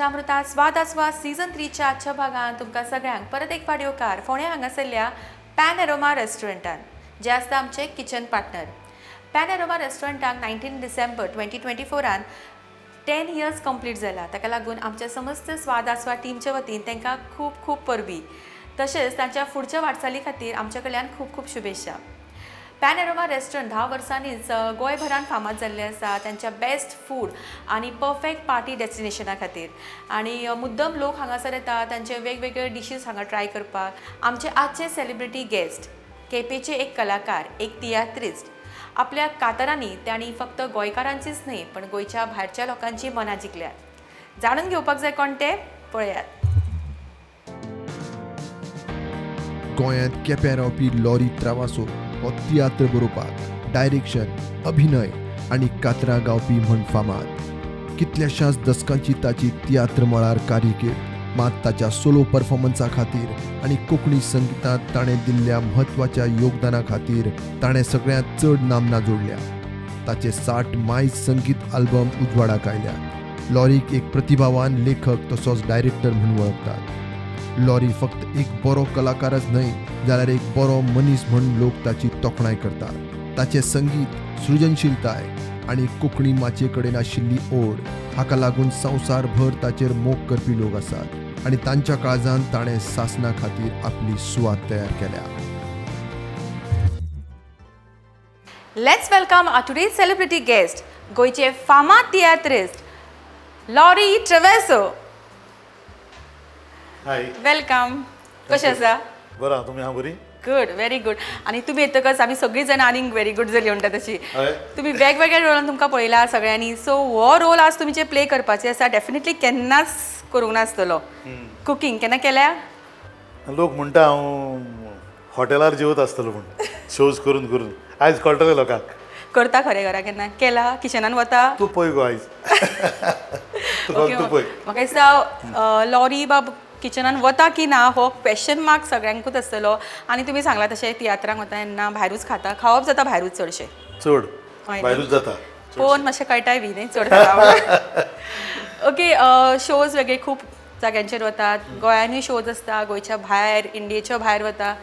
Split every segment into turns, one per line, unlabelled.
पंचामृता स्वाद आस्वाद सीझन 3च्या आजच्या भागान तुमकां सगळ्यांक परत एक फावट येवकार फोंड्या हांगासरल्या पॅन एरोमा रेस्टॉरंटान, जे आसता आमचे किचन पार्टनर. पॅन एरोमा रेस्टॉरंटाक 19 डिसेंबर 2024 10 इयर्स कंप्लीट जाला. ताका लागून आमच्या समस्त स्वाद आस्वाद टिमच्या वतीन तांकां खूब खूब परबी, तशेंच तांच्या फुडच्या वाटचाली खातीर आमच्या कडल्यान खूब खूब शुभेच्छा. पॅन एरोमा रेस्टॉरंट 10 वर्सांनीच गोंयभरान फामाद जाल्लें आसा तांच्या बेस्ट फूड आनी परफेक्ट पार्टी डेस्टिनेशना खातीर आनी मुद्दम लोक हांगासर येता तांचे वेगवेगळे डिशीज हांगा ट्राय करपाक. आमचे आजचे सेलिब्रिटी गेस्ट केपेचे एक कलाकार, एक तियात्रिस्ट. आपल्या कातरांनी तांणी फक्त गोंयकारांचीच न्हय पण गोंयच्या भायरच्या लोकांची मनां जिखल्यात. जाणून घेवपाक जाय कोण ते, पळयात.
गोंयांत केप्यां रावपी लॉरी त्रावासो हो तियात्र बरोवपाक, डायरेक्शन, अभिनय आनी कातरां गावपी म्हण फामाद. कितल्याशाच दसकांची ताची तियात्र मळार कारकीर्द. मात ताच्या सोलो परफॉर्मन्सा खातीर आनी कोंकणी संगितांत ताणें दिल्ल्या म्हत्वाच्या योगदाना खातीर ताणें सगळ्यांत चड नामना जोडल्या. ताचे 60 मायज संगीत आल्बम उजवाडाक आयल्यात. लॉरीक एक प्रतिभावान लेखक तसोच डायरेक्टर म्हूण वळखतात. लॉरी फक्त एक बरो कलाकारच न्हय जाल्यार एक बरो मनीस म्हूण लोक ताची तोखणाय करतात. ताचें संगीत, सृजनशीलताय आनी कोंकणी माचये कडेन आशिल्ली ओड हाका लागून संवसारभर ताचेर मोग करपी लोक आसात आनी तांच्या काळजांत ताणें सासणा खातीर आपली सुवात तयार केल्या.
Let's welcome our today's celebrity guest, गोंयचे फामाद तियात्रिस्ट लॉरी ट्रेवेसो.
हाय.
Welcome. कशें आसा?
बरं, तुमी आहा बरी?
Good, very good. आनी तुमी येतकच आमी सगळीं जाणां आनीक व्हेरी गुड जाली म्हणटा तशी.
हय.
तुमी वेगवेगळ्या रोलान तुमकां पळयला सगळ्यांनी. सो हो रोल आज तुमी जे प्ले करपाचे आसा, डेफिनेटली केन्नाच करूंक नासतलो. कुकींग केन्ना केल्या?
लोक म्हणटा हांव हॉटेलार जेवत आसतलो म्हूण शोज करून करून. आयज कळटलें लोकांक.
करता खरें घरा केन्ना केला? किचनान वता?
तूं पळय गो आयज, तुका तूं पळय.
म्हाका दिसता लॉरी बाब किचनान वता की ना हो क्वेश्चन मार्क सगळ्यांकूच आसतलो. आनी तुमी सांगला तशें तियात्रांक वता तेन्ना भायरूच खाता, खावप जाता भायरूच चडशें?
चड.
हय.
भायरूच जाता.
पळोवन मातशें कळटाय बी न्ही चड खाता. ओके, शोज वेगळे खूब जाग्यांचेर वतात, गोंयांनूय शोज आसता, गोंयच्या भायर, इंडियेच्या भायर वता.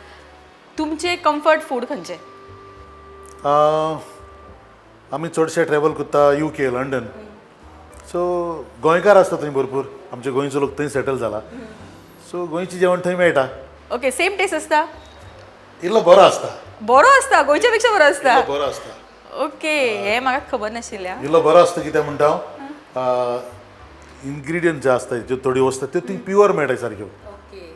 तुमचें कम्फर्ट फूड खंयचें?
आमी चडशे ट्रॅवल करता UK, London. सो गोंयकार आसता थंय भरपूर. आमचे गोंयचो लोक थंय सेटल जाला, सो गोंयचें जेवण थंय मेळटा.
ओके, सेम टेस्ट आसता?
इल्लो बरो आसता.
बरो आसता? गोंयच्या पेक्षा बरो आसता?
इल्लो बरो आसता.
ओके, हें म्हाका खबर नाशिल्लें.
इल्लो बरो आसता कित्याक म्हणटा हांव, इन्ग्रिडियंट जे आसता, ज्यो थोड्यो वस्तू त्यो थंय प्युअर मेळटा सारक्यो.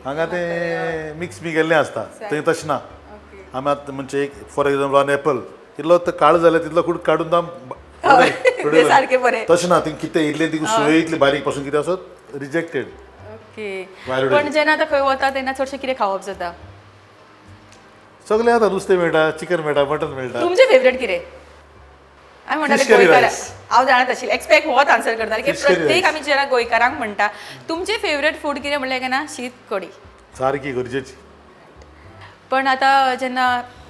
हांगा ते मिक्स बी केल्लें आसता. थंय तशें ना. आमी आतां म्हणजे एक फॉर एग्जाम्पल वन एपल इल्लो तो काळो जाल्यार तितलो कूड काडून तो
ते सारकें बरें.
तशें ना. थिंग कितें इल्लें तिका सुय इतली बारीक पासून कितें आसत रिजेक्टेड.
ओके.
भायर.
पण जेन्ना आतां खंय वता तेन्ना चडशें कितें खावप जाता?
सगळें आतां नुस्तें मेळटा, चिकन मेळटा, मटन मेळटा.
तुमचें फेवरेट कितें? हांवें म्हणटालें
Fish curry
गोंयकार
rice.
हांव जाणात आशिल्लें, एक्सपेक्ट होच आन्सर करतालें की
Fish curry
प्रत्येक
rice.
आमी जेन्ना गोंयकारांक म्हणटा तुमचें फेवरेट फूड कितें म्हणलें काय ना, शीत कडी.
सारकी गरजेची.
पण आतां जेन्ना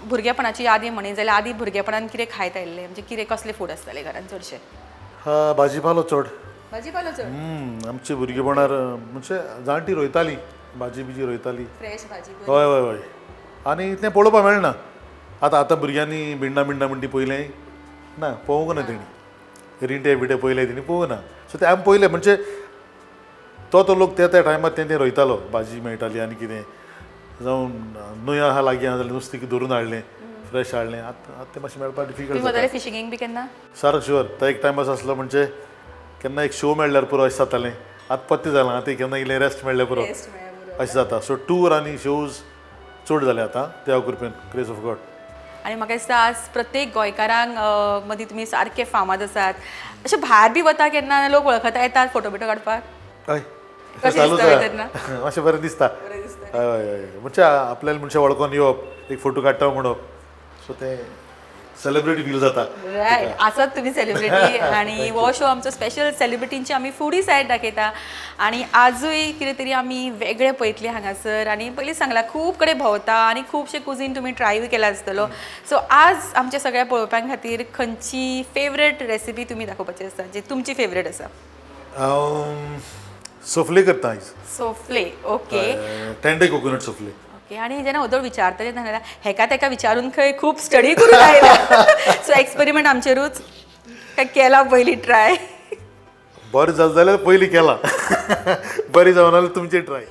भुरगेपणाची यादी म्हणी जाल्यार आदी भुरगेपणान कितें खायत आयिल्लें? म्हणजे कितें, कसलें फूड आसतालें घरान चडशें?
हा, भाजी पालो चड.
भाजी पालो चड.
आमचे भुरगेपणार म्हणजे जाणटी रोयताली, भाजी बिजी रोयताली.
फ्रेश भाजी.
हय हय हय आनी तें पळोवपाक मेळना आतां. आतां भुरग्यांनी भिंडां बिंडां म्हणटी पयलें ना, पळोवंक ना तेणी. रिंटे बिंटे पयले तेणी पळोवंक ना. सो ते आमी पयलें म्हणजे तो तो लोक त्या त्या टायमार तें तें रोयतालो, भाजी मेळटाली. आनी कितें जावं न्हंय आहा लागीं आहा जाल्यार नुस्तें धरून हाडलें, फ्रेश हाडलें. आतां आतां तें मातशें मेळपाक
तुमी
डिफिकल्ट.
वताले फिशिंगेक बी केन्ना?
सारक शुअर. तो एक टायम असो आसलो म्हणजे केन्ना एक शो मेळ्ळ्यार पुरो अशें जातालें. आतां पत्ते जालां, आतां केन्ना इल्लें रेस्ट मेळ्ळ्यार पुरो अशें जाता. सो टूर आनी शोज चड जाले आतां, देवा कृपेन, ग्रेस ऑफ गॉड.
आनी म्हाका दिसता आज प्रत्येक गोंयकारांक मदीं तुमी सारके फामाद आसात. अशें भायर बी वता केन्ना, लोक वळखता, येतात फोटो बिटो काडपाक?
हय.
कशें
चालूच
दिसता
आहा.
तेन्ना?
मातशें बरें दिसता. हय हय हय म्हणजे आपल्याला मनशां वळखोन येवप, एक फोटो काडटा म्हणप, सो तें सेलिब्रिटी फील जाता.
रायट, आसात तुमी सेलिब्रिटी. आणि हो शो आमचो स्पेशल सेलिब्रिटींची आमी फुडी सायड दाखयता आणि आजूय कितें तरी आमी वेगळें पळयतली हांगासर. आनी पयलीं सांगला, खूब कडेन भोंवता आनी खुबशे कुजीन तुमी ट्रायूय केला आसतलो. सो आज आमच्या सगळ्या पळोवप्यां खातीर खंयची फेवरेट रेसिपी तुमी दाखोवपाची आसा, जी तुमची फेवरेट आसा?
हांव सोफले करता आयज.
सोफले, ओके.
टेंडे कोकोनट सोफले.
ओके, आणि जेन्ना ओदोळ विचारतले तेन्ना हेका तेका विचारून खंय खूब स्टडी करून आयला. सो एक्सपेरिमेंट आमचेरूच काय केला पयली ट्राय?
बरें जालें जाल्यार पयलीं केला, बरें जावना जाल्यार तुमचें ट्राय.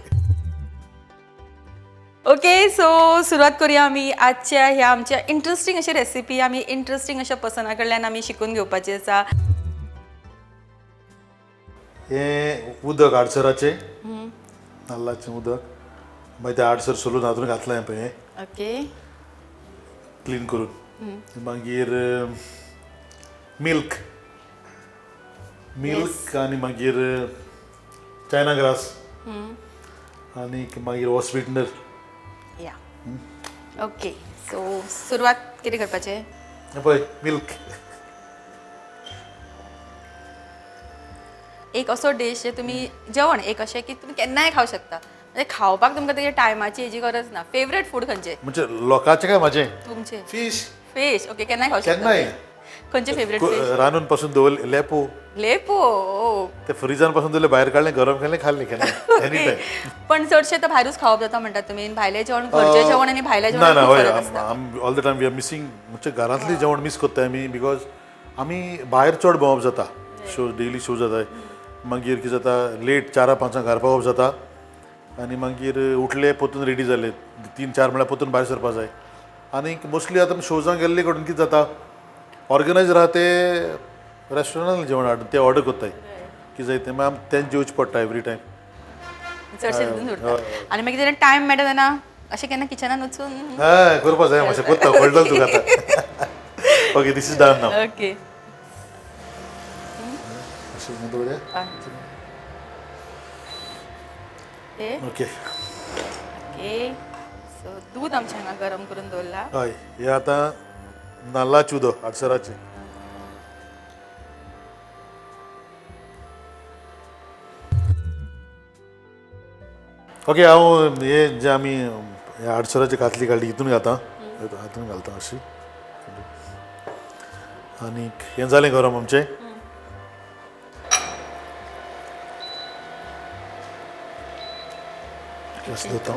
ओके, सो सुरवात करूया आमी आजच्या ह्या आमच्या इंट्रस्टींग अशी रेसिपी आमी इंट्रस्टींग अशा पर्सना कडल्यान आमी शिकून घेवपाची आसा.
हें उदक आडसराचें, नाल्लाचें उदक. मागीर तें आडसर सोलून हातून घातलें पळय हें.
ओके.
क्लीन करून. मागीर मिल्क, मिल्क आनी मागीर चायना ग्रास आनी मागीर हो स्वीटनर.
या, ओके, सो सुरवात कितें करपाचें?
हें पळय मिल्क.
एक असो डीश जे तुमी जेवण एक अशें की तुमी केन्नाय खावंक शकता, म्हणजे खावपाक तुमकां तेजे टायमाची हेजी गरज ना. फेवरेट फूड खंयचें?
म्हणजे लोकांचें काय म्हाजें?
तुमचें.
फीश.
Fish, okay. केन्नाय खावंक शकता?
केन्नाय.
खंयचें फेवरेट फिश?
रांदून पासून दवरलें लेपो.
लेपो, ओ.
ते फ्रिजान पासून दवरलें, भायर काडलें, गरम केलें, खाल्लें केन्ना, एनी टायम.
पण चडशें तर भायरूच खावप जाता म्हणटात तुमी. भायलें जेवण, घरचें जेवण आनी भायलें
ना.
जेवण
ना.
खूब
हय.
फरक आसता.
All the time we are missing, म्हणजे घरांतलें जेवण मीस करताय आमी, because आमी भायर चड भोंवप जाता, शो, डेली शो जाताय. मागीर कितें जाता, लेट 4-5 घरा पावप जाता आनी मागीर उठले, परतून रेडी जाले, 3-4 म्हळ्यार परतून भायर सरपा जाय. आनी मोस्टली आतां शोजांक गेल्ले कडेन कितें जाता, ऑर्गनायज आहा ते रेस्टॉरंटान जेवण हाडून ते ऑर्डर करताय, कितें जाय तें, मागीर आमी तेंच जेवचें पडटा एवरी टायम.
चडशें तितून उरता. आनी मागीर जेन्ना टायम मेळटा तेन्ना अशें केन्ना किचनान वचून?
हय, करपा जाय मातशें, करता, कळटलें तुका आतां. Okay, this is done now.
Okay.
अशें दवरया.
ते
ओके.
ओके, सो दूद आमचें हांगा गरम करून दवरला.
हय, हे आतां नाल्लाचें उदक आडसराचें. ओके, हांव हे जे आमी हे आडसराची कातली काडली हितून घाता, हातून घालता अशी. आनी हें जालें गरम आमचें. अशें दवरता.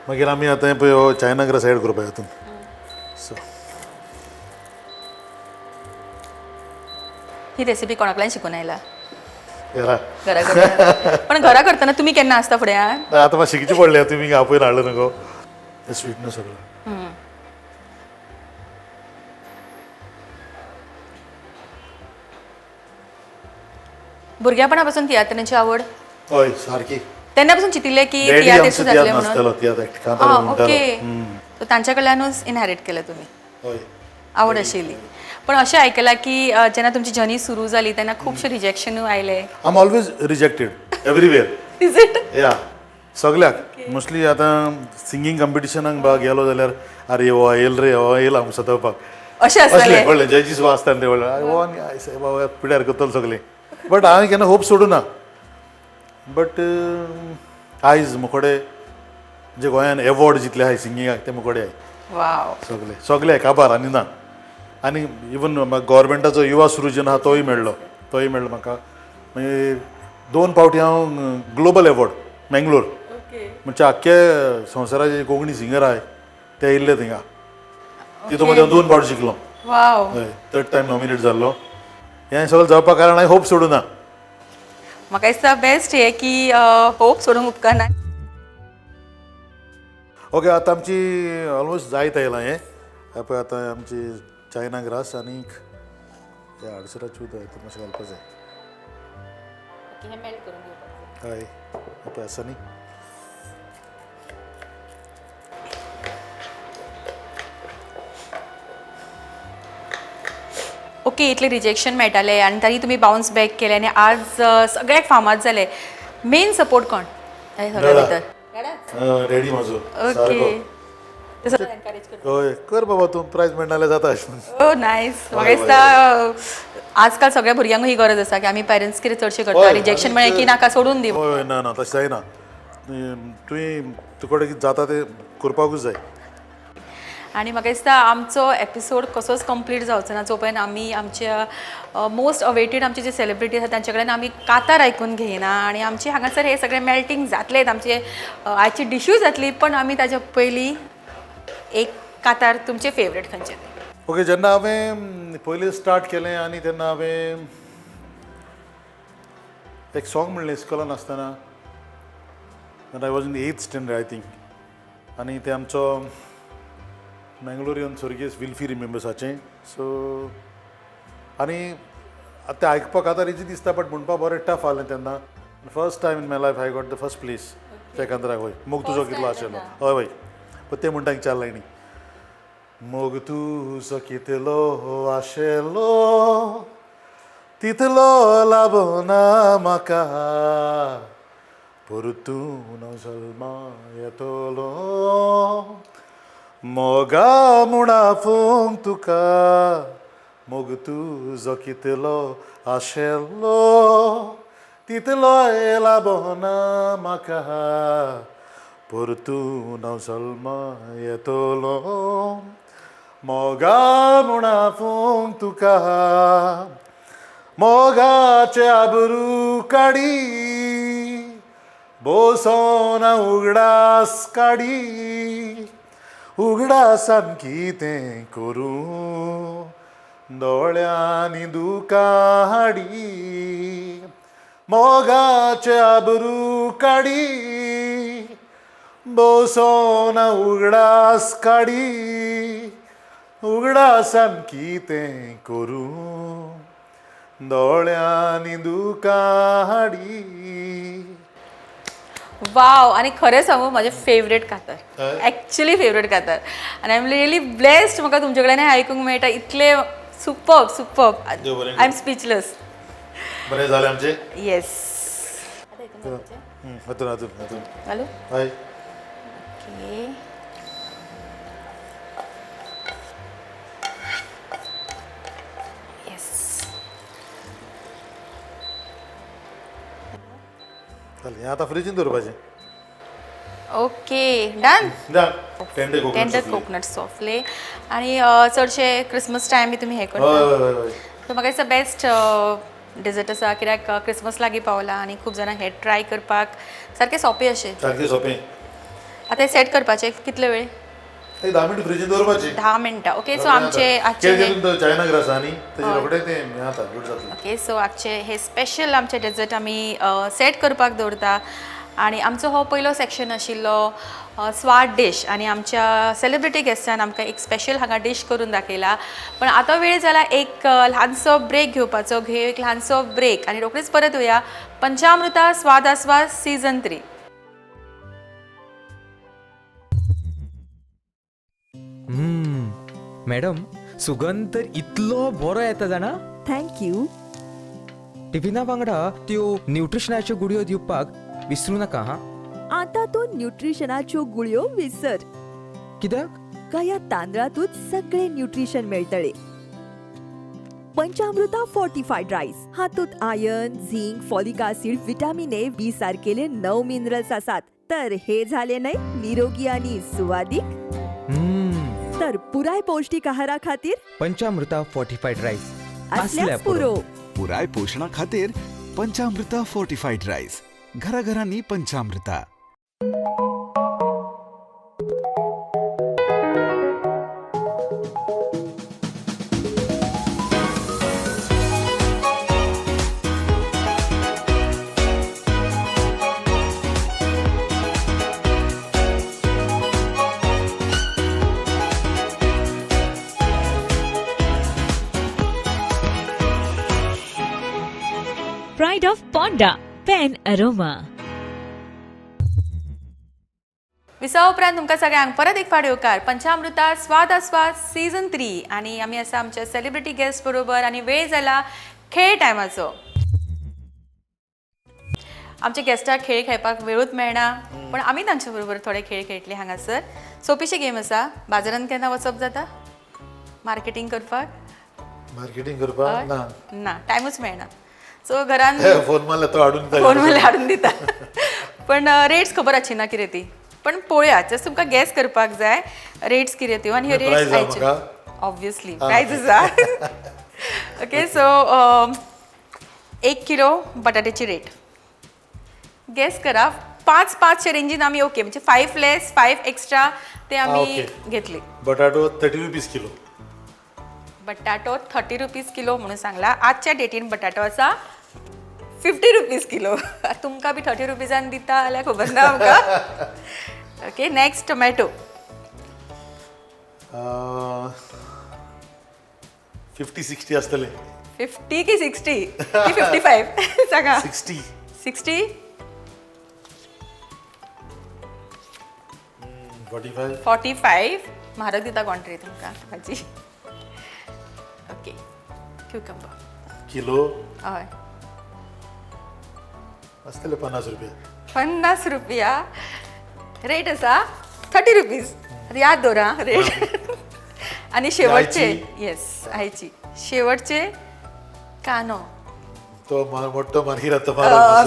मागीर आमी आतां हें पळय हो चायना ग्रास एड करपा हितून, सो.
ही रेसिपी कोणा कडल्यान शिकून आयला?
घरा.
घरा करतना, पण घरा करतना तुमी केन्ना आसता फुड्यान?
आतां म्हाका शिकचें पडलें, तुमी आपोवन हाडलें न्हू गो स्वीटनर सगळें.
भुरग्यापणा पासून तियात्रांची आवड?
हय, सारकी.
तेन्ना पासून चितिल्लें की
डॅडी
तियात्रिस्त
आमचो
जातलें
तियात्र
म्हणून?
नाचतालो, तियात्र कांतार म्हणटालो.
ओके, सो तांच्या कडल्यानूच इनहेरीट केलें तुमी?
हय.
आवड आशिल्ली. पण अशें आयकलां की जेन्ना तुमची जर्नी सुरू जाली तेन्ना खुबशे रिजेक्शनूय आयले.
I am always rejected everywhere.
Is it?
या, सगल्याक. मोस्टली आतां सिंगींग कंपिटिशनाक बा गेलो जाल्यार, अरे हो येयल रे, हो येयल आमकां सतोवपाक.
अशें
असलें.
आसतालें?
कळ्ळें, जजीस आसता न्ही ते, व्हडले, अरे हो आनी I सायबा पिड्यार करतलो सगलें. बट हांवें केन्ना होप सोडूं ना. बट आयज मुकोडे जे गोंयान एवॉर्ड जितले आहाय सिंगिंगाक ते मुकोडे आहाय.
वाव.
सगळे सगळे काबार आनी ना. आनी इवन गोवोरमेंटाचो युवा सृजन आहा तोय मेळ्ळो, तोय मेळ्ळो म्हाका. मागीर 2 फावटी हांव ग्लोबल एवॉर्ड मेंगलोर, म्हणजे आख्खे संवसाराचे कोंकणी सिंगर आहाय ते येयल्ले थिंगा, तितून मदीं हांव 2 फावट जिखलो.
वाव.
हय, थर्ड टायम नॉमिनेट जाल्लो. हें सगळें जावपा कारण हांवें होप सोडूं ना.
म्हाका दिसता बेस्ट हें की होप सोडूंक उपकारना.
ओके, आतां आमची ऑलमोस्ट जायत आयलां हें. हें पळय, आतां आमची चायना ग्रास आनी हे आडसराचें उदक हितून मातशें घालपा जाय.
मेल्ट करून घेवपाक.
हय, हें पळय आसा न्ही.
ओके, इतले रिजेक्शन मेळटाले आनी तरी तुमी बाउन्स बॅक केले आनी आज सगळ्याक फामाद जाले. मेन सपोर्ट कोण हे सगळ्या
डॅडा.
भितर?
डॅडी म्हाजो.
ओके.
सारको.
ते सगळं एनकरेज करता?
हय, कर बाबा तूं, प्रायज मेळना जाल्यार जाता अशें म्हणून.
ओ नायस. म्हाका दिसता आजकाल सगळ्या भुरग्यांक ही गरज आसा की आमी पेरंट्स कितें चडशें करता, रिजेक्शन मेळ्ळें की नाका, सोडून दी.
हय, ना ना, तशें जायना. तुवें तुकडे कितें जाता तें करपाकूच जाय.
आनी म्हाका दिसता आमचो एपिसोड कसोच कंप्लीट जावचो ना जो पर्यंत आमी आमच्या मोस्ट अवेटेड आमचे जे सेलिब्रिटी आसा तांचे कडेन आमी कातार आयकून घेयना आनी आमचे हांगासर हे सगळे मेल्टींग जातलेच, आमचे आयची डिशूय जातली, पण आमी ताच्या पयलीं एक कातार तुमचे फेवरेट खंयचे ते.
ओके, जेन्ना हांवें पयलीं स्टार्ट केलें आनी तेन्ना हांवें एक सॉंग म्हणलें इस्कॉलान आसतना, I was in 8th standard I think, आनी तें आमचो मँगलोरियन स्वर्गीय विल्फी रिमेम्बर्साचें. सो आनी तें आयकपाक आतां इजी दिसता बट म्हणपाक बरें टफ आहलें तेन्ना. First time in my life I got the first place त्या कांतराक. हय, मोग तुजो कितलो आशिल्लो. हय हय, पण तें म्हणटा चार लायनी. मोग तुजो कितलो आशिल्लो तितलो लाबना म्हाका, परतून हांव जल्मा येतलो मोगा म्हूण आपोवंक तुका, मोग तुजो कितलो आशिल्लो तितलो लाबना म्हाका, परतून हांव जल्मा येतलो मोगा म्हूण आपोवंक तुका, मोगाचे आबरू काडी बोसोना उगडास काडी, उगडासान कितें करूं दोळ्यांनी दुकां हाडी, मोगाचे आबरू काडी बोसोना उगडास काडी, उगडासान कितें करूं दोळ्यांनी दुकां हाडी.
वाव, आनी खरें सांगू म्हाजें फेवरेट कातार, एक्चुली फेवरेट कातार, आनी I am really blessed म्हाका तुमचे कडेन आयकूंक मेळटा इतलें सुपर्ब सुपर्ब.
देव बरें
I am speechless.
बरें जालें आमचें.
येस.
हातून हातून हातून.
हॅलो.
हय.
ओके, येस.
जालें, हें आतां फ्रिजीन दवरपाचें.
Okay, done.
Tender coconut.
Tender coconut souffle. आनी चडशे क्रिसमस टायम बी तुमी हें करता.
हय हय हय.
सो म्हाका दिसता बेस्ट डेजर्ट आसा, कित्याक क्रिसमस लागीं पावला आनी खूब जाणां हें ट्राय करपाक सारकें सोंपें अशें.
सारकें सोंपें.
आतां हें सेट करपाचें कितले वेळ?
एक 10 मिनटां फ्रिजीन दवरपाचें.
10 मिनटां. ओके, सो आमचे आजचे हे
चायना ग्रास आहा न्ही, तेजेर रोखडें तें हें जाता, गुड जातलें.
ओके, सो आजचे हे स्पेशल आमचे डेजर्ट आमी सेट करपाक दवरता. आनी आमचो हो पयलो सेक्शन आशिल्लो स्वाद डीश, आनी आमच्या सेलिब्रिटी गेस्टान आमकां एक स्पेशल हांगा डीश करून दाखयला. पण आतां वेळ जाला एक ल्हानसो ब्रेक घेवपाचो. घेवया एक ल्हानसो ब्रेक आनी रोखडीच परत येवया पंचामृता स्वाद आस्वाद सीजन 3.
मॅडम, सुगंध तर इतलो बरो येता जाणा.
Thank you.
टिफिना वांगडा त्यो न्यूट्रिशनाच्यो गुळयो दिवपाक विसरू नाका हा.
आता तूं न्यूट्रिशनाच्यो गुळयो विसर.
कित्याक?
काया तांदळातूच सगळे न्यूट्रिशन मेळटले. पंचामृता फोर्टिफायड रायस हातूंत iron, zinc, folic acid, vitamin A, B सारकेले 9 minerals आसात. तर हे झाले न्हय निरोगी आणि सुवादीक. तर पुराय पौष्टिक आहारा खातीर
पंचामृता फोर्टिफायड रायस
असल्याच पुरो.
पुराय पोशणा खातीर पंचामृता फोर्टिफायड रायस, घराघरांनी Panchamrita.
Pride of Ponda, Pen Aroma.
विसवा उपरांत तुमकां सगळ्यांक परत एक फावट येवकार पंचामृता स्वाद आस्वाद सीजन 3. आनी आमी आसा आमच्या सेलिब्रिटी गेस्ट बरोबर आनी वेळ जाला खेळ टायमाचो. आमच्या गेस्टाक खेळ खेळपाक वेळूच मेळना, पण आमी तांच्या बरोबर थोडे खेळ खेळटले हांगासर. सोंपीशी गेम आसा. बाजारांत केन्ना वचप जाता मार्केटींग करपाक?
मार्केटींग करपाक ना.
ना, टायमूच मेळना. सो घरान
फोन मारल्यार तो हाडून दिता.
फोन मारल्यार हाडून दिता, पण रेट्स खबर आसची ना कितें ती. पण पळोवया, जस्ट तुमकां गॅस करपाक जाय रेट्स कितें त्यो आनी ह्यो
प्रायज
रेट्स
आहा म्हाका?
ऑब्वियसली प्रायज आसा. ओके, सो 1 किलो बटाट्याची रेट गॅस करा. 5 5च्या रेंजीन आमी ओके, म्हणजे 5 लेस 5 एक्स्ट्रा ते आमी घेतली.
बटाटो 30 रुपीज किलो.
बटाटो 30 रुपीज किलो म्हणून सांगला. आजच्या डेटीन बटाटो आसा 50 रुपीज किलो. तुमकां बी 30 रुपीजान दिता जाल्यार खबर ना आमकां. Okay, next tomato.
50-60 आसतले.
50 की 60 की 55 सांगा.
60.
60.
45.
45. म्हारग दिता कोण तरी तुमकां भाजी. ओके, क्युकंबर
किलो
हय.
आसतले 50 रुपया.
50 रुपया रेट आसा, 30 रुपीज. याद दवर आं रेट. आनी शेवटचे, येस, आयची शेवटचे कानो.
तो मोठो मागीर आतां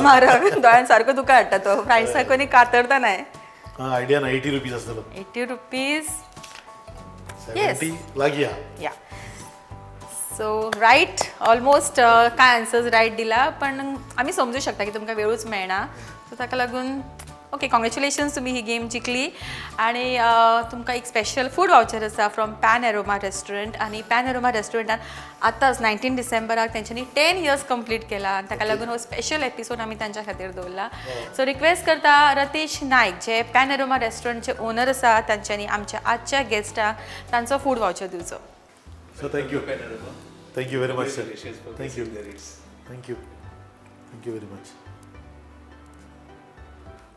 म्हारग, दोळ्यान सारको दुखा हाडटा तो, प्रायस कोणी कातरता नाय.
आयडिया ना, 80 रुपीज आसतलो.
80 रुपीज.
70 लागीं आहा.
या, सो रायट ऑलमोस्ट कांय आन्सर्स रायट दिला, पण आमी समजू शकता की तुमकां वेळूच मेळना, सो ताका लागून ओके, कॉंग्रेच्युलेशन्स, तुमी ही गेम जिखली आनी तुमकां एक स्पेशल फूड वावचर आसा फ्रॉम पॅन एरोमा रेस्टॉरंट. आनी पॅन एरोमा रेस्टॉरंटान आतांच 19 डिसेंबराक तेंच्यांनी 10 इयर्स कंप्लीट केला आनी ताका लागून हो स्पेशल एपिसोड आमी तांच्या खातीर दवरला. सो रिक्वेस्ट करता रतीश नायक, जे पॅन एरोमा रेस्टॉरंटचे ओनर आसा, तांच्यांनी आमच्या आजच्या गेस्टाक तांचो फूड वावचर दिवचो.
So thank you, thank you very much sir. Thank you, thank you, thank you very much.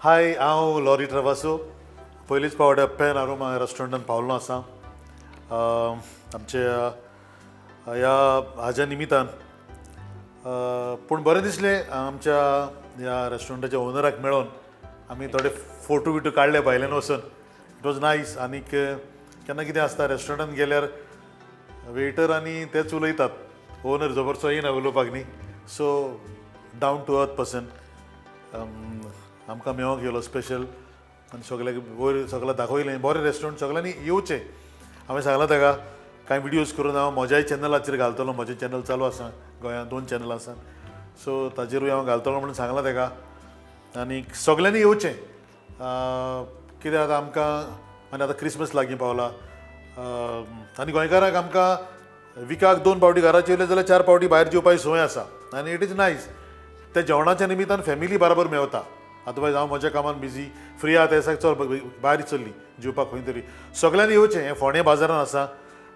Hi, हांव लॉरी ट्रवासो. पयलीच फावट पेन आरोमा रेस्टॉरंटान पावल्लो आसा. आमच्या ह्या हाज्या निमितान पूण बरें दिसलें आमच्या ह्या रेस्टॉरंटाच्या ओनराक मेळोन. आमी थोडे फोटो बिटो काडले भायल्यान वचून. It was nice. आनीक केन्ना कितें आसता, रेस्टॉरंटान गेल्यार वेटर आनी तेच उलयतात, ओनर जबरचो येना उलोवपाक न्ही. So down to earth person. आमकां मेळोंक येयलो स्पेशल आनी सगल्याक वयर सगळें दाखयलें. बरें रेस्टॉरंट, सगळ्यांनी येवचें. हांवें सांगलां ताका, कांय विडियोज करून हांव म्हज्याय चॅनलाचेर घालतलो. म्हजें चॅनल चालू आसा गोंयांत, 2 चॅनल आसा, सो ताजेरूय हांव घालतलो म्हणून सांगलां ताका. आनी सगळ्यांनी येवचें, कित्याक आतां आमकां आनी आतां क्रिसमस लागीं पावला आनी गोंयकारांक आमकां विकाक 2 फावटी घरा जेवले जाल्यार 4 फावटी भायर जेवपाची संवय आसा आनी it is nice. त्या जेवणाच्या निमित्तान फॅमिली बराबर मेवता. अदरवायज हांव म्हज्या कामान बिजी, फ्री आहा त्या दिसाक चल भायर चल्ली जेवपाक खंय तरी. सगळ्यांनी येवचें. हें फोंडें बाजारान आसा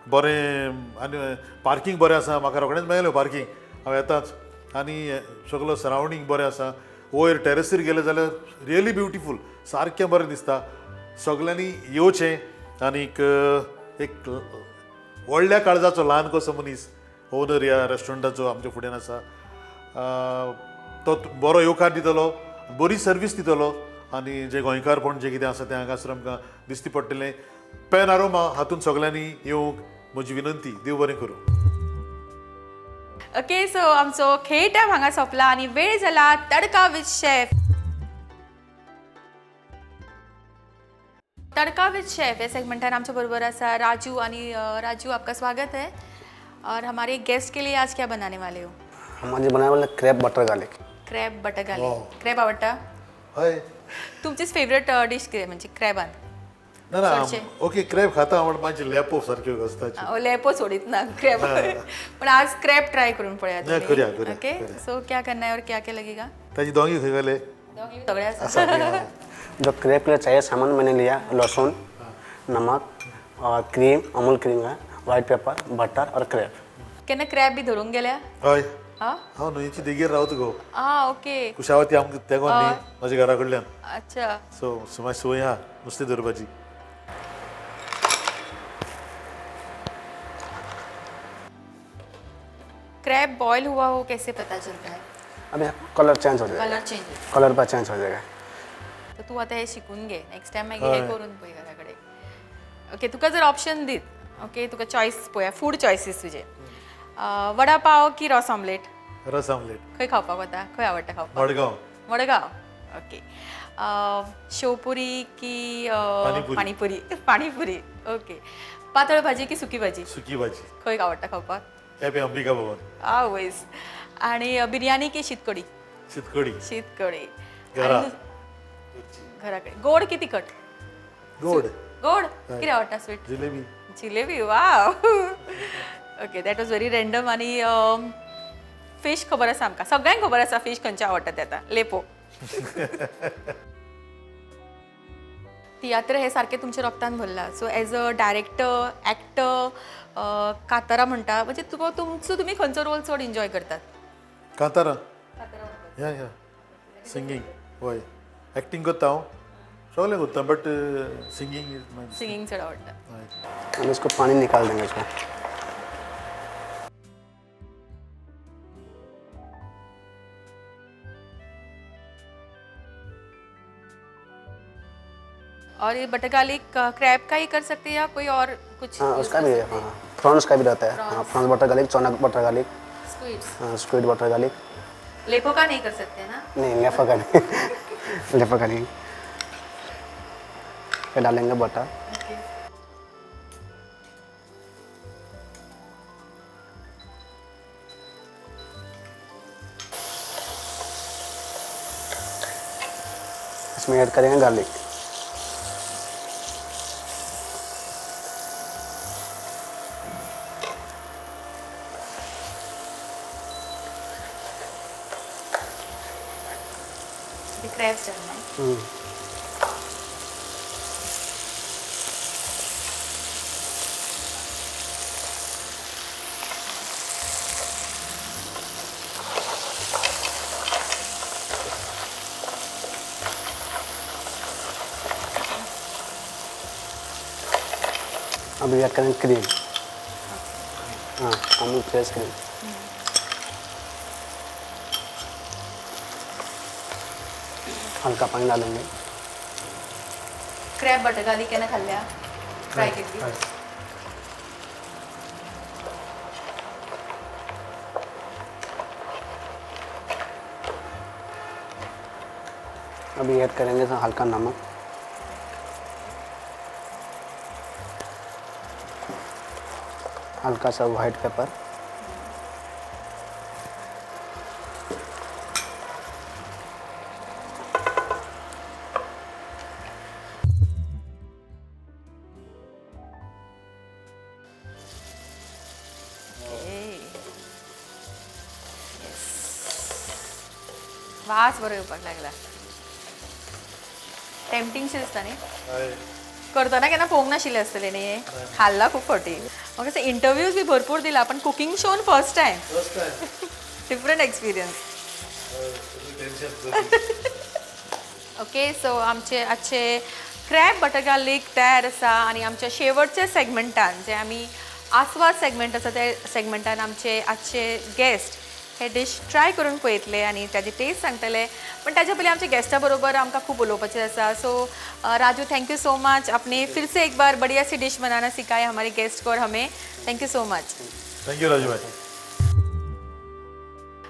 बरें आनी पार्कींग बरें आसा. म्हाका रोखडेंच मेळ्ळें पार्कींग, हांव येताच. आनी सगळो सरावंडींग बरें आसा. वयर टॅरसीर गेले जाल्यार रियली ब्युटिफूल, सारकें बरें दिसता. सगळ्यांनी येवचें. आनीक एक व्हडल्या काळजाचो ल्हान कसो मनीस ओनर ह्या रेस्टॉरंटाचो आमच्या फुड्यान आसा. तो बरो येवकार दितलो, बरी सर्वीस दितलो आनी जे गोंयकारपण जें कितें आसा तें हांगासर आमकां दिश्टी पडटलें. पेन आरोमा हातूंत सगळ्यांनी येवंक म्हजी विनंती. देव बरें करूं.
ओके, सो आमचो खेळ टायम हांगा सोंपला आनी वेळ जाला तडका with chef. Tadka with chef या सेगमेंटान आमच्या बरोबर आसा राजू. आनी राजू, आपका स्वागत है और हमारे गेस्ट के लिए आज क्या बनाने वाले हो?
हम आज बनाने वाले crab butter garlic.
Crab butter garlic. Crab आवडटा?
हय.
तुमचीच फेवरेट डिश कितें म्हणजे क्रॅबान?
ना ना.
चडशे.
ओके, क्रॅब खाता हांव, मातशें लेपो सारक्यो घासताची.
लेपो सोडीत ना क्रॅब, पण आज क्रॅब ट्राय करून पळया.
नाही, करूया, करूया,
ओके.
करूया.
सो क्या करना है और क्या क्या लगेगा?
ताजी दोंगी खंय घाले?
सगळे आसा.
जो क्रैब के लिए चाहिए सामान मैंने लिया, लहसुन, नमक और क्रीम, अमूल क्रीम है, वाइट पेपर, बटर और क्रैब.
केन्ना क्रॅब बी धरूंक गेल्या?
हय.
हा.
हांव न्हंयची देगेर रावता गो.
आ, ओके.
कुशावती आमकां तेगोन न्ही म्हज्या घरा कडल्यान. सो मातशी संवय आहा नुस्तें धरपाची.
क्रैब बॉईल हुआ हो कैसे पता चलता है?
अभी कलर चेंज हो जाएगा.
Colour change.
कलर पर चेंज हो जाएगा.
तर तूं आतां हें शिकून घे, नेक्स्ट टायम मागीर हें करून पळय घरा कडेन. ओके, तुका जर ऑप्शन दीत, ओके, तुका चॉयस पळोवया, फूड चॉयसीस तुजे, वडा पाव की रस ऑमलेट?
रस आमलेट.
खंय खावपाक वता, खंय आवडटा खावपाक?
मडगांव.
मडगांव. ओके. शेवपुरी की
पाणीपुरी.
पाणीपुरी? पाणीपुरी. ओके. पातळ भाजी की सुकी भाजी?
सुकी भाजी.
खंय आवडटा खावपाक?
केपें अंबिका भवन.
आवयस. आणि बिर्याणी की शीतकडी?
शीतकडी.
शीतकडी.
घरा.
आणि घराकडे. गोड की तिखट?
गोड.
गोड. कितें आवडटा स्वीट?
जिलेबी.
जिलेबी. वाव. Okay, that was very random. आणि फिश खबर आसा आमकां सगळ्यांक खबर आसा फिश खंयचे आवडटा ते आतां लेपो. तियात्र हे सारकें तुमच्या रक्तान भरला. So as a director, actor, कांतारां म्हणटा, म्हणजे तुका तुमचो तुमी खंयचो रोल चड एन्जॉय करतात?
कांतारां. या या सिंगींग. हय, एक्टींग करता हांव, सगळें करता, but singing is my
singing चड आवडटा.
हय.
हम इसको पानी निकाल देंगे इसको.
और ये बटर गार्लिक क्रैब का ही कर सकते हैं या कोई और कुछ?
हाँ, उसका भी है. हाँ, प्रॉन्स का भी रहता है. हाँ, प्रॉन्स बटर गार्लिक, चना बटर गार्लिक.
स्क्विड्स.
हाँ, स्क्विड बटर गार्लिक.
लेपो का नहीं कर सकते ना?
नहीं, लेफा का नहीं, लेफा का नहीं. फिर डालेंगे बटर. इसमें ऐड करेंगे गार्लिक.
क्रैब्स डालना है.
अभी ऐड करेंगे क्रीम. हाँ, अमूल फ्रेश क्रीम. हल्का पानी डालेंगे.
क्रॅब बटर गार्लिक केन्ना खाल्ल्या? ट्राय केल्ली?
हय.
अभी ऐड करेंगे इसमें हल्का नमक. हल्का सा वाइट पेपर.
ओके. वास बरो येवपाक लागला. टेम्पटिंगशें दिसता न्ही?
हय.
करतना केन्ना पळोवंक नाशिल्लें आसतलें न्ही हें? खाल्ला खूब फावटी. म्हाका दिसता इंटरव्यूज बी भरपूर दिला, पण cooking shown first time.
First time.
Different experience.
Tension.
Okay, so आमचे आजचे क्रॅब बटर गार्लिक तयार आसा आनी आमच्या शेवटच्या सेगमेंटान, जे आमी आस्वाद सेगमेंट आसा, त्या सेगमेंटान आमचे आजचे गेस्ट हे डीश ट्राय करून पळयतले आनी ताजी टेस्ट सांगतले. पण ताच्या पयलीं आमच्या गेस्टा बरोबर आमकां खूब उलोवपाचें आसा. So Raju, thank you so much. आपने फिर से एक बार बढ़िया सी डिश बनाना सिखाया हमारे गेस्ट को और हमें. Thank you so much.
Thank you Raju भाई.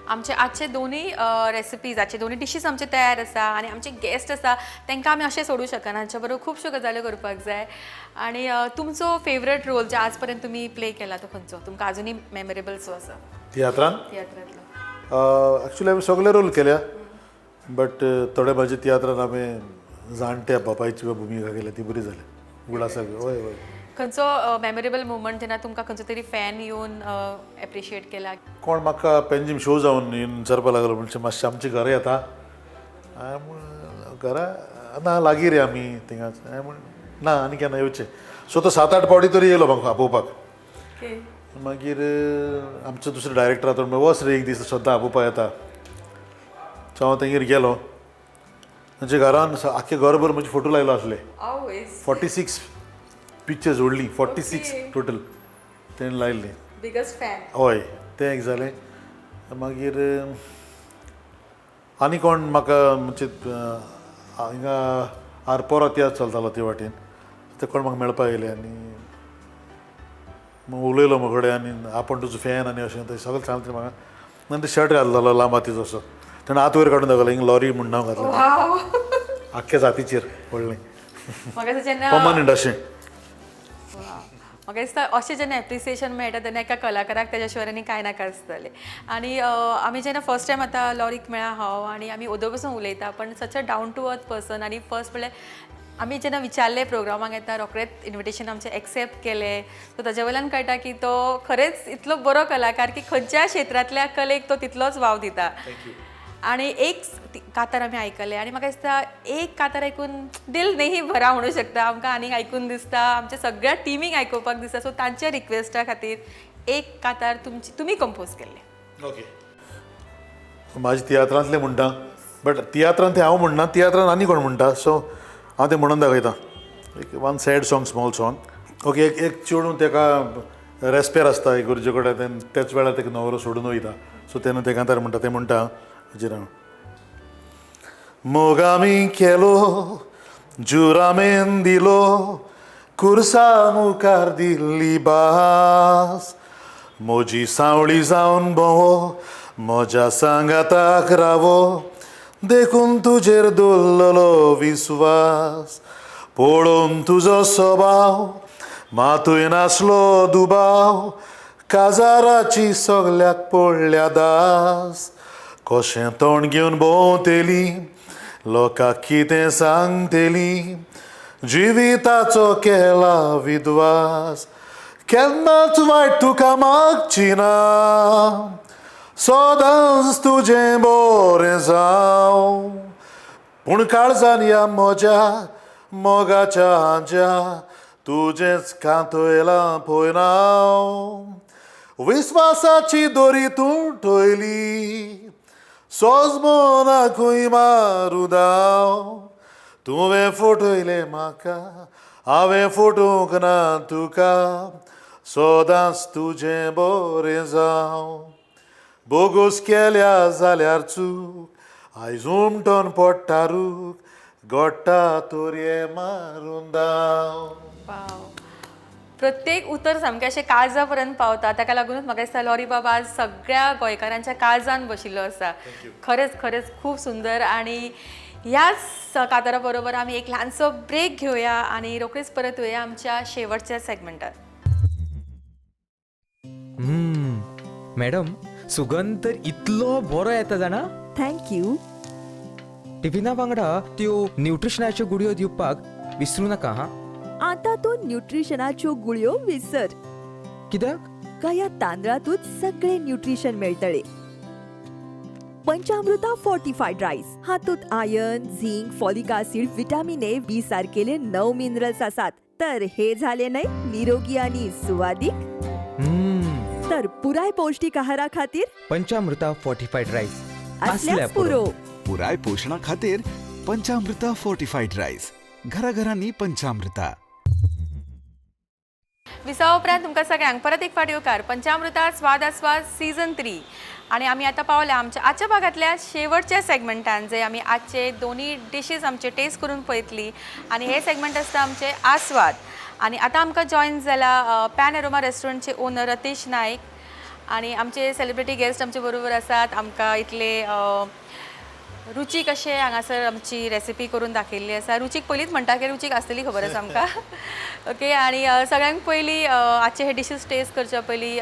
आमचे आजचे दोनूय रेसिपीज, आजचे दोनूय डिशीज आमचे तयार आसा आनी आमचे गेस्ट आसा तांकां आमी अशें सोडूं शकना. हांच्या बरोबर खुबश्यो गजाल्यो करपाक जाय. आनी तुमचो फेवरेट रोल जे आज पर्यंत तुमी प्ले केला तो खंयचो, तुमकां आजुनूय मेमोरेबल सो आसा?
तियात्रान?
तियात्रांतलो.
एक्चुली हांवें सगळे रोल केल्या, बट थोडे म्हाजे तियात्रान हांवें जाणट्या बापायची भुमिका केल्या, ती बरी जाली उगडासाक. हय हय.
खंयचो मेमोरेबल मुवमेंट जेन्ना तुमकां खंयचो तरी फॅन येवन एप्रिशिएट केला?
कोण म्हाका पेंजीम शो जावन येवन विचारपाक लागलो, म्हणजे मातशें आमच्या घरा येता? हांवें म्हणलें घरा ना, लागीं रे आमी थिंगाच. हांवें म्हणलें ना, आनी केन्ना येवचें. सो तो 7-8 फावटी तरी येयलो म्हाका आपोवपाक. मागीर आमचो दुसरो डायरेक्टर आतां म्हणलो, वच रे एक दीस, सद्दां आपोवपाक येता. सो हांव तेंगेर गेलो. तांच्या घरान आख्खे घरभर म्हजे फोटो लायलो आसले. 46 पिक्चर्स व्हडली, 46 टोटल तेणें लायल्ली.
Biggest fan.
हय, तें एक जालें. मागीर आनी कोण म्हाका म्हणजे हिंगा आरपोरा तियात्र चलतालो ते वाटेन, ते कोण म्हाका मेळपाक येयले आनी उलयलो म्हजे कडेन आनी आपूण तुजो फॅन आनी अशें तशें सगळें सांगलें म्हाका. नंतर शर्ट घातलेलो लांब हातीचो असो, तेणें हात वयर काडून दाखयलो, हिंगा लॉरी म्हूण नांव घातलें. आख्ख्या जातीचेर व्हडलें
म्हाका दिसता जेन्ना
पर्मनंट अशें.
म्हाका दिसता अशें जेन्ना एप्रिसिएशन मेळटा तेन्ना एका कलाकाराक तेज्या शिवाय आनी कांय नाका आसतलें. आनी आमी जेन्ना फर्स्ट टायम आतां लॉरीक मेळ्ळा हांव आनी आमी ओदो पसून उलयता, पण such a down to earth person. आनी फर्स्ट म्हणल्यार आमी जेन्ना विचारलें प्रोग्रामाक येता, रोखडेंच इन्विटेशन आमचें एक्सेप्ट केलें. सो ताजे वयल्यान कळटा की तो खरेंच इतलो बरो कलाकार की खंयच्याय क्षेत्रांतल्या कलेक तो तितलोच वाव दिता. आनी एक कातार आमी आयकलें आनी म्हाका दिसता एक कातार आयकून दिल नहीं भरा म्हणूं शकता. आमकां आनीक आयकून दिसता, आमच्या सगळ्या टिमीक आयकुपाक दिसता. सो तांच्या रिक्वेस्टा खातीर एक कातार तुमची तुमी कंपोज केल्लें.
ओके, म्हाजे तियात्रांतलें म्हणटा, बट तियात्रांत तें हांव म्हणना, तियात्रांत आनी कोण म्हणटा. सो हांव तें म्हणून दाखयता. एक one sad song, small song. Okay, एक एक चेडूं तेका रेस्पेर आसता इगोर्जे कडेन, तेच वेळार तेका न्हवरो सोडून वयता. सो तेन्ना ते कांतार म्हणटा, तें म्हणटा हेजेर हांव मोगामी केलो जुरामेन दिलो कुर्सा मुखार दिल्ली भास, म्हजी सांवळी जावन भोंवो म्हज्या सांगाताक रावो, देखून तुजेर दवरलेलो विस्वास, पळोवन तुजो स्वभाव मातूय नासलो दुबाव, काजाराची सगल्याक पडल्या दास, कशें तोंड घेवन भोंवतली लोकांक कितें सांगतली, जिविताचो केला विद्वास, केन्नाच वायट तुका मागची ना, सदांच तुजें बरें जावं, पूण काळजान ह्या म्हज्या मोगाच्या हांच्या तुजेंच कांतयलां पळयना हांव, विस्वासाची दोरी तूं ठोयली, सोज मनाकूय मारूं धांव, तुवें फटयलें म्हाका हांवें फटोवंक ना तुका, सदांच तुजें बरें जावं, बोगोस केल्या जाल्यार चूक आयज उमटोन पडटा रूख, गोडटा तोरये मारून धांव.
प्रत्येक उतर सामकें अशें काळजा पर्यंत पावता. ताका लागूनच म्हाका दिसता लॉरी बाबा आज सगळ्या गोंयकारांच्या काळजान बशिल्लो आसा. खरेंच खरेंच खूब सुंदर. आनी ह्याच कातारा बरोबर आमी एक ल्हानसो ब्रेक घेवया आनी रोखडीच परत येवया आमच्या शेवटच्या सेगमेंटात.
मॅडम, सुगंध तर इतलो बरो येता जाणा.
Thank you.
टिफिना वांगडा त्यो न्यूट्रिशनाच्यो गुळयो दिवपाक विसरू नाका हा.
आता तूं न्यूट्रिशनाच्यो गुळयो विसर.
कित्याक?
ह्या तांदळातूच सगळे न्यूट्रिशन मेळटले. पंचामृता फोर्टिफायड रायस हातूंत iron, zinc, folic acid, vitamin A, B सारकेले 9 minerals आसात. तर हे झाले न्हय निरोगी आणि सुवादीक. तर पुराय पौष्टिक आहारा खातीर
पंचामृता फोर्टिफायड रायस
असल्याच पुरो.
पुराय पोशणा खातीर पंचामृता फोर्टिफायड रायस, घराघरांनी पंचामृता.
विसावा उपरांत तुमकां सगळ्यांक परत एक फावट येवकार पंचामृता स्वाद आस्वाद सीझन 3. आनी आमी आतां पावल्या आमच्या आजच्या भागांतल्या शेवटच्या सेगमेंटान, जे आमी आजचे दोनी डिशीज आमचे टेस्ट करून पळयतली. आनी हे सेगमेंट आसता आमचे आस्वाद. आनी आतां आमकां जॉयन जाला पॅन एरोमा रेस्टॉरंटचे ओनर रतीश नायक आनी आमचे सेलिब्रिटी गेस्ट आमचे बरोबर आसात. आमकां इतले रुचीक अशें हांगासर आमची रेसिपी करून दाखयल्ली आसा. रुचीक पयलींच म्हणटा की रुचीक आसतली खबर आसा आमकां. ओके, आनी सगळ्यांक पयलीं आजचे हे डिशीज टेस्ट करच्या पयलीं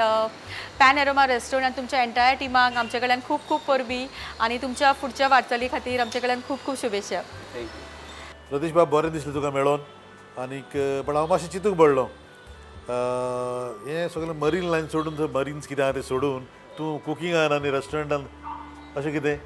पॅन एरोमा रेस्टॉरंट आनी तुमच्या एंटायर टिमाक आमचे कडल्यान खूब खूब परबी आनी तुमच्या फुडच्या वाटचाली खातीर आमचे कडल्यान खूब खूब शुभेच्छा.
Thank you Ratish बाब, बरें दिसलें तुका मेळोन. आनीक पण हांव मातशें चिंतूंक पडलो, हें सगळें मरीन लायन सोडून, मरीन्स कितें आहा तें सोडून तूं कुकिंगान आनी रेस्टॉरंटान अशें कितें?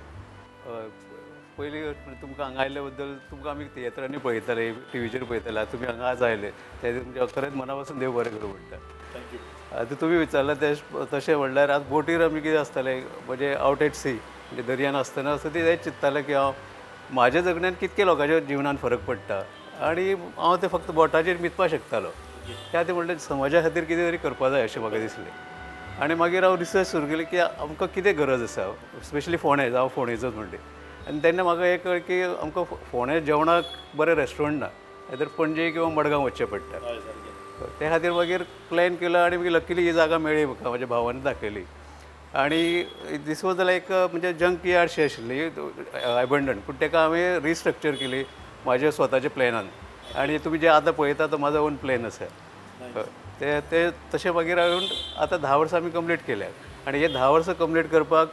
पयलीं तुमकां हांगा आयिल्ले बद्दल तुमकां आमी तियेत्रांनी पळयताले, टिवीचेर पळयताले, आतां तुमी हांगा आज आयले ते तुमच्या खरेंच मना पासून देव बरें करूं म्हणटा.
Thank you.
आतां तुमी विचारलें तें तशें म्हणल्यार आतां बोटीर आमी कितें आसतालें म्हणजे आवट एट सी म्हणजे दर्यान आसतना आसता तें चिंत्तालें की हांव म्हाज्या जगण्यान कितके लोकांच्या जिवनान फरक पडटा आनी हांव तें फक्त बोटाचेर मेजपाक शकतालो. त्या खातीर म्हणलें समाजा खातीर कितें तरी करपा जाय अशें म्हाका दिसलें. आनी मागीर हांव रिसर्च सुरू केली की आमकां कितें गरज आसा, स्पेशली फोंडें, जावं फोंडेचोच म्हणलें. आनी तेन्ना म्हाका हें कळ्ळें की आमकां फोंडें जेवणाक बरें रेस्टॉरंट ना, नातर पणजे किंवा मडगांव वचचें पडटा. त्या खातीर मागीर प्लॅन केलो आनी मागीर लकीली ही जागा मेळ्ळी म्हाका, म्हज्या भावान दाखयली. आनी दीस वॉज लायक म्हणजे जंक यार्ड शी आशिल्ली एबंडन, पूण ताका हांवें रिस्ट्रक्चर केली, म्हाजे स्वताचे प्लॅनान आनी तुमी जे आतां पळयता तो म्हाजो ओन प्लॅन आसा. ते ते तशें मागीर हाडून आतां 10 वर्सां आमी कंप्लीट केल्या आनी हे 10 वर्सां कंप्लीट करपाक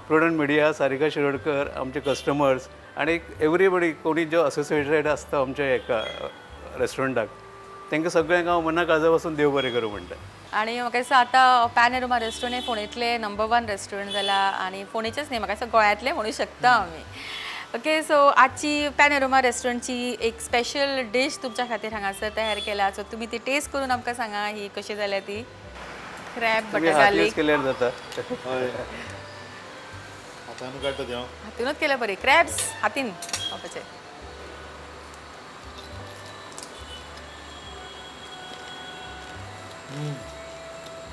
प्रुडंट मिडिया, सारिका शिरोडकर, आमचे कस्टमर्स आनी एवरीबडी कोणी जो असोसिएटेड आसता आमच्या हेका रेस्टॉरंटाक तांकां सगळ्यांक हांव मना काळजा पासून देव बरें करूं म्हणटा.
आनी म्हाका दिसता आतां पॅनोरमा रेस्टॉरंट हे फोंडेंतलें नंबर 1 रेस्टॉरंट जाला आनी फोंडेचेच न्ही, म्हाका दिसता गोंयांतलें म्हणूं शकता आमी. ओके, सो आजची पॅनोरमा रेस्टॉरंटची एक स्पेशल डीश तुमच्या खातीर हांगासर तयार केला. सो तुमी ती टेस्ट करून आमकां सांगा ही कशी जाल्या ती. क्रॅब
तुमी
बटर
हात यूज
गार्लीक
केल्यार जाता.
हातानू काडटा ती हांव.
हातीनूच केल्या बरी, क्रॅब्स हातीन खावपाचे.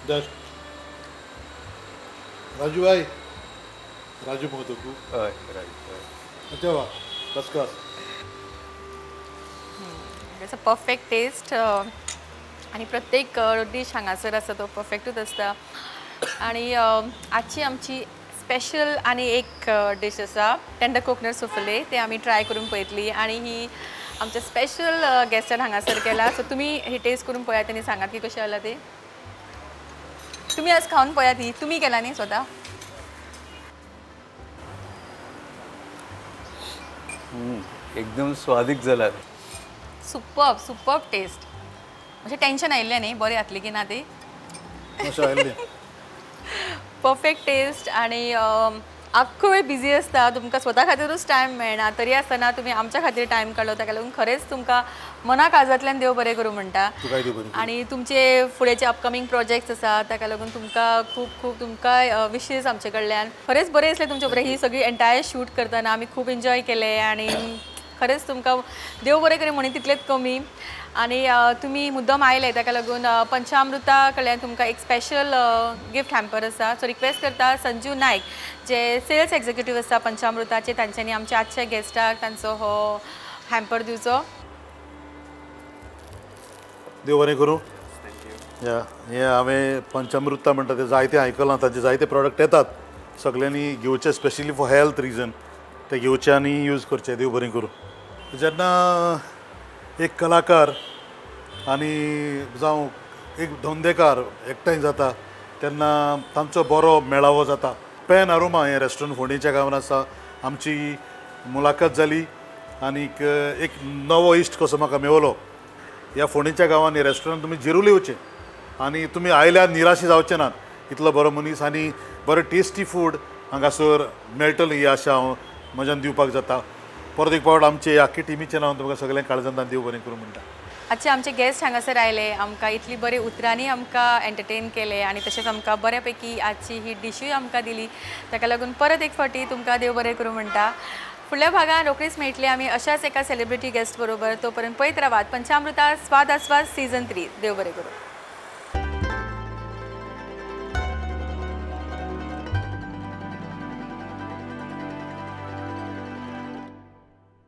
बेस्ट. राजू भाई, राजू मुगो तूं?
हय राजू, हय.
अच्छा वा, first class.
It's a perfect taste आनी प्रत्येक डीश हांगासर आसा तो परफेक्टूच आसता. आनी आजची आमची स्पेशल आनी एक डीश आसा टेंडर कोकोनट सुफले, ते आमी ट्राय करून पळयतली आनी ही आमच्या स्पेशल गेस्टान हांगासर केला. सो तुमी ही टेस्ट करून पळयात आनी सांगात की कशें जाला ती. तुमी आज खावन पळयात, ही तुमी केला न्ही स्वता.
एकदम स्वादीक जाला.
Superb, superb taste. मातशें टेंशन आयिल्लें न्ही बरें जातली की ना ती.
मातशें आयिल्लें.
Perfect taste. आनी आख्खो वेळ बिजी आसता, तुमकां स्वता खातीरूच टायम मेळना, तरी आसतना तुमी आमच्या खातीर टायम काडलो, ताका लागून खरेंच तुमकां मना काळजांतल्यान देव बरें करूं म्हणटा.
तुकाय देव बरें करूं.
आनी तुमचे फुडेंचे अपकमींग प्रोजेक्ट्स आसा ताका लागून तुमकां खूब खूब तुमकां विशीस आमचे कडल्यान. खरेंच बरें दिसलें तुमचे बरोबर ही सगळी एंटायर शूट करतना आमी खूब एन्जॉय केलें आनी खरेंच तुमकां देव बरें करूं म्हणून तितलेंच कमी. आनी तुमी मुद्दम आयले ताका लागून पंचामृता कडल्यान तुमकां एक स्पेशल गिफ्ट हॅम्पर आसा. सो रिक्वेस्ट करता संजू नायक जे सेल्स एक्झिक्युटीव आसा पंचामृताचे, तांच्यांनी आमच्या आजच्या गेस्टाक तांचो हो हॅम्पर दिवचो.
देव बरें करूं. हें हांवें पंचामृता म्हणटा तें जायतें आयकलां, ताचे जायते प्रोडक्ट येतात, सगल्यांनी घेवचे, स्पेशली फॉर हेल्थ रिजन ते घेवचे आनी यूज करचे. देव बरें करूं. जेन्ना एक कलाकार आनी जावं एक धंदेकार एकठांय जाता तेन्ना तांचो बरो मेळावो जाता. पॅन अरोमा हें रेस्टॉरंट फोंडेच्या गांवांत आसा. आमची मुलाखत जाली आनीक एक नवो इश्ट कसो म्हाका मेवलो. ह्या फोंडेच्या गांवांत हें रेस्टॉरंट तुमी जरूर येवचें आनी तुमी आयल्यार निराशी जावचे नात. इतलो बरो मनीस आनी बरें टेस्टी फूड हांगासर मेळटलें ही आशा हांव म्हज्यान दिवपाक जाता. परत एक फावट आमचे आख्खे टिमीचें नांव तुमकां सगळ्यांक काळजांत देव बरें करूं म्हणटा.
आजचे आमचे गेस्ट हांगासर आयले, आमकां इतली बरी उतरांनी आमकां एंटरटेन केले आनी तशेंच आमकां बऱ्यापैकी आजची ही डिशूय आमकां दिली, ताका लागून परत एक फावटी तुमकां देव बरें करूं म्हणटा. फुडल्या भागान रोखडीच मेळटली आमी अशाच एका सेलिब्रिटी गेस्ट बरोबर. तो पर्यंत पळयत रावात पंचामृता स्वाद आस्वाद सीजन 3. देव बरें करूं.